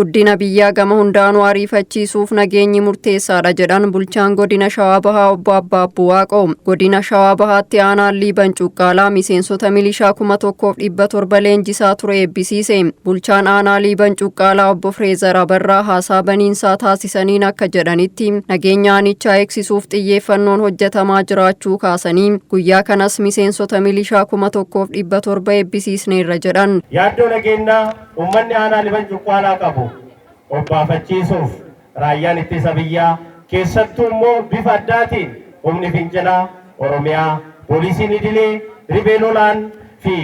Guddina biyyaa gama hundaanuu ariifachiisuuf nageenyi murteessaadha jedhan bulchaan godina Shawaa Bahaa obbo Abbaabbuu Waaqoo. Godina Shawaa Bahaatti aanaan Liiban Cuqqaalaa miseensota milishaa 1700 leenjisaa ture eebbisiise. Bulchaan aanaa Liiban Cuqqaalaa obbo Fireezer Abarraa haasaa baniinsaa taasisaniin akka jedhanitti, nageenya aanichaa eegsisuuf xiyyeeffannoon hojjetamaa jiraachuu kaasanii, guyyaa kanas miseensota milishaa 1700 eebbisiisneerra jedhan. Yaaddoo nageenyaa uummanni aanaa Liban Cuqqaalaa qabu obbaafachiisuuf raayyaan ittisa biyyaa, keessattuu immoo bifa addaatiin humni fincilaa Oromiyaa, poolisiin idilee, riphee lolaan fi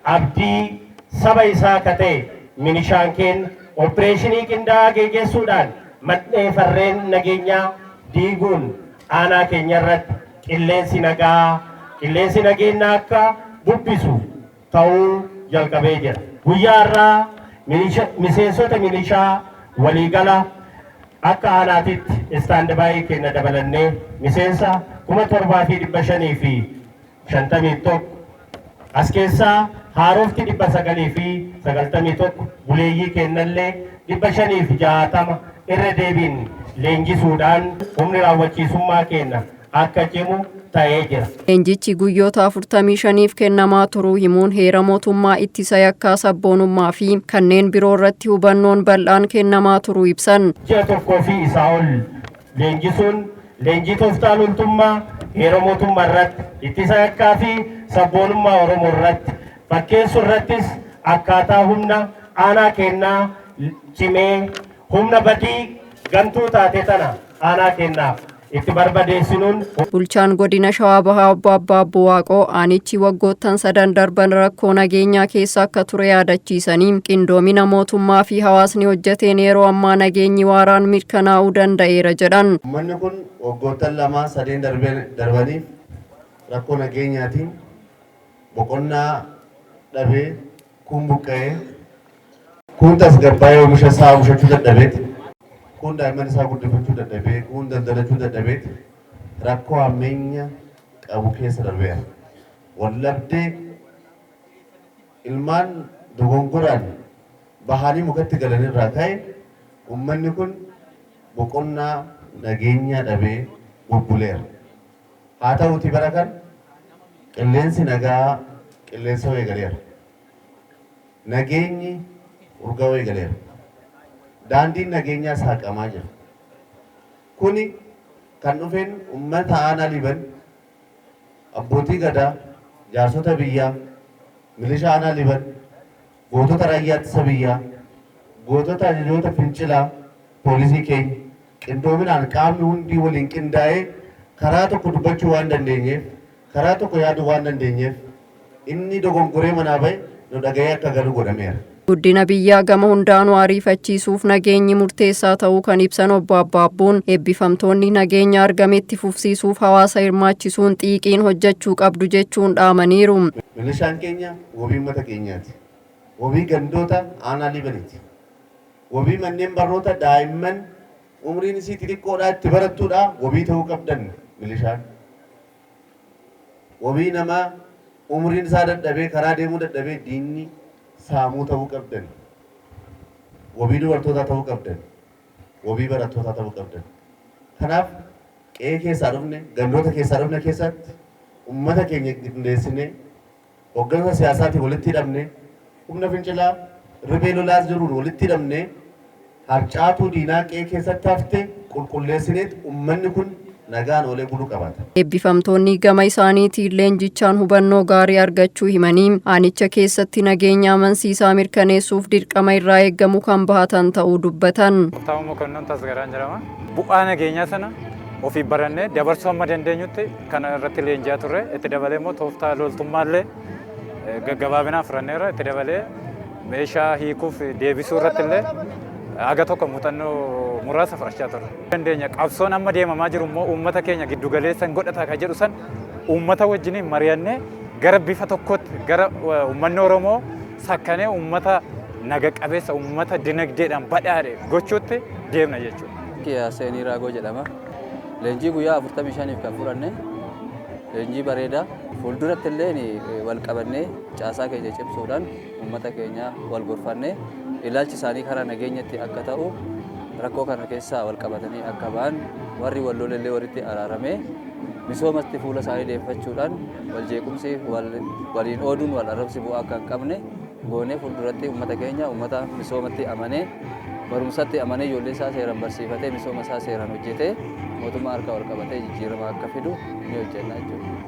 abdii saba isaa ka ta'e milishaan keenya opereeshinii qindaa'aa geggeessuudhaan mandhee farreen nageenyaa diiguun aanaa keenya irratti qilleensi nagaa, qilleensi nageenyaa akka bubbisu ta'uu jalqabee jira. Guyyaa har'aa miseensota milishaa waliigala akka aanaatitti stand-by keenya dabalannee miseensa 7551, as keessaa haarofti 991, buleeyyii kennallee 560 irra deebiin leenjisuudhaan humni raawwachiisummaa keenya akka cimu ta'ee jira. Leenjichi guyyoota 45f kennamaa turuu himuun, heera mootummaa, ittisa yakkaa, sabboonummaa fi kanneen biroo irratti hubannoon bal'aan kennamaa turuu ibsan. Ji'a tokkoo fi isaa ol leenjisuun leenjii tooftaa loltummaa, heera mootummaa irratti, ittisa yakkaa fi sabboonummaa Oromoo irratti fakkeessuu irrattis akkaataa humna aanaa kennaa cimee humna badii gantuu taate tana aanaa kennaaf itti barbadeessinuun. Bulchaan godina Shawaa Bahaa obbo Abbaabbuu Waaqoo aanichi waggoottan sadan darban rakkoo nageenyaa keessa akka ture yaadachiisanii, qindoomina mootummaa fi hawaasni hojjeteen yeroo ammaa nageenyi waaraan mirkanaa'uu danda'eera jedhan. Uummanni kun waggoottan lama sadeen darbaniif rakkoo nageenyaatiin boqonnaa dhabee, kun buqqa'ee, kun tasgabbaa'ee oomisha isaa oomishachuu dadhabeeti, kun daa'imman isaa guddifachuu dadhabee, kun daldalachuu dadhabeeti rakkoo hammeenya qabu keessa darbeera. Wallabdee ilmaan dogongoraan bahanii mukatti galanirraa ka'e uummanni kun boqonnaa nageenyaa dhabee bubbuleera. Haa ta'uutii, bara kan qilleensi nagaa qilleensa eegaleera. Nageenyi urgaa'uu eegaleera. Daandiin nageenyaa saaqamaa jira. Kuni kan dhufeen uummata aanaa Liiban, abbootii gadaa, jaarsota biyyaa, milishaa aanaa Liiban, gootota raayyaa ittisa biyyaa, gootota ajajoota fincilaa, poolisii keenya qindoominaan qaamni hundi waliin qindaa'ee karaa tokko dubbachuu waan dandeenyeef, karaa tokko yaaduu waan dandeenyeef, inni dogongoree manaa ba'e nu dhaga'ee akka galu godhameera. Guddina biyyaa gama hundaanuu ariifachiisuuf nageenyi murteessaa ta'uu kan ibsan obbo Abbaabbuun, eebbifamtoonni nageenya argametti fufsiisuuf hawaasa hirmaachisuun xiiqiin hojjechuu qabdu jechuun dhaamaniiru. Milishaan keenya wabii uummata keenyaati. Wabii gandoota aanaa Liibaniiti. Wabii manneen barnoota daa'imman umriin isii xixiqqoodhaa itti barattuudha, wabii ta'uu qabdan milishaan. Wabii namaa umriin isaa dadhabee karaa deemuu dadhabee diinni saamuu ta'uu qabdan. Wabii dubartootaa ta'uu qabdan. Wabii barattootaa ta'uu qabdan. Kanaaf qe'ee keessaa dhufne, gandoota keessaa dhufne keessatti uummata keenya qindeessinee, hooggansa siyaasaatiin walitti hidhamne, humna fincilaa riphee lolaas jiruun walitti hidhamne, harcaatuu diinaa qe'ee keessatti hafte qulqulleessineet uummanni kun nagaan oolee buluu qabaata. Eebbifamtoonni gama isaaniitiin leenjichaan hubannoo gaarii argachuu himanii, aanicha keessatti nageenya amansiisaa mirkaneessuuf dirqama irraa eeggamu kan bahatan ta'uu dubbatan. Taa'u Mokonnon Tasgaraan jedhama. Bu'aa nageenyaa sana ofii barannee dabarsuu hamma dandeenyutti kana irratti leenji'aa turre. Itti dabalee immoo tooftaa loltummaallee gaggabaabinaan fudhanneerra. Itti dabalee meeshaa hiikuuf deebisuu irratti illee haga tokko muuxannoo muraasa fudhachaa turre. Dandeenya qabsoon amma deemamaa jiru immoo uummata keenya giddu galeessan godhata kan jedhu san uummata wajjiniin mari'annee gara bifa tokkotti gara uummanni Oromoo sakkanee uummata naga qabeessa, uummata dinagdeedhaan badhaadhe gochuutti deemna jechuudha. Seenii Raagoo jedhama. Leenjii guyyaa 45f kan fudhanne. Leenjii bareedaa fuulduratti illee wal qabannee caasaa keenya cimsuudhaan uummata keenya wal gorfannee ilaalchi isaanii karaa nageenyatti akka ta'u, rakkoo kana keessaa wal qabatanii akka ba'an, warri wal lolellee walitti araaramee misoomatti fuula isaanii deeffachuudhaan wal jeequmsi, waliin ooduun, wal arrabsi bu'aa akka hin qabne goonee fuulduratti uummata keenya uummata misoomatti amanee, barumsatti amanee, ijoollee isaa seeraan barsiifatee, misooma isaa seeraan hojjetee, mootummaa harka wal qabatee jijjiirama akka fidu ni hojjenna jechuudha.